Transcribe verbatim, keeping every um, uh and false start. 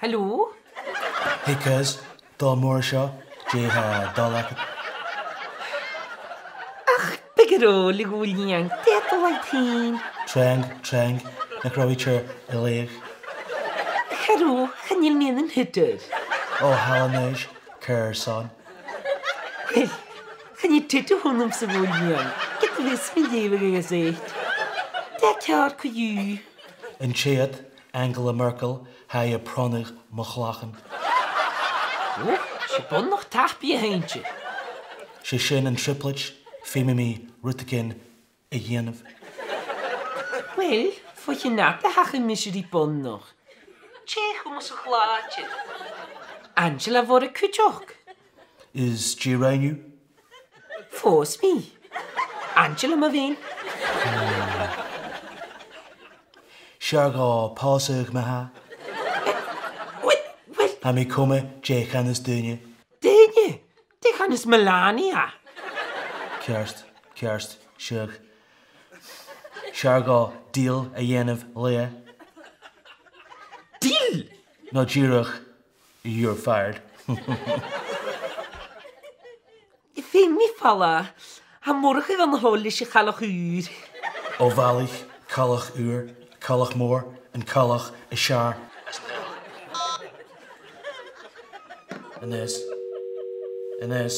Hello? Hey, cuz, Dòmhnall Mòr an seo, dè tha dol agad? Ach, bidh gu leòr, a Dhòmhnaill Iain, dè tha dol agad fhèin? Trang, trang, nach robh thu air a laighe? Cha robh, chan eil mi ann an Twitter. Ò, thalla a-nis, carson? Uill, chan eil Twitter annamsa, a Dhòmhnaill Iain, ged a bhios mi a' leughadh a' Ghazette. Dè tha ceàrr co-dhiù? An t-eud, Angela Merkel, tha i a' pronnadh mo chlachan. Ò, 's e buannachd tapaidh a th' innte. 'S e sin an trioblaid, feumaidh mi rudeigin a dhèanamh. Uill, fo chion fhada thachair mise ri buannachd. Tè a chumas a' chlàrsair. Angela Mhoire cuideachd. Is dè rinn thu? Phòs mi. Angela mo mhion. 'S fheàrr dhomh pòsadh ma-thà. Uill, uill. Tha mi coma dè chanas daoine. Daoine? Dè chanas Melania? Ceart, ceart, seadh. 'S fheàrr dhomh deal a dhèanamh leatha. Deal? No dìreach, you're fired. Feumaidh mi falbh. Tha Murchadh an seo leis a' chailleach ùr. O bheil, cailleach ùr, cailleach mòr, an cailleach as fheàrr. A-nis. A-nis.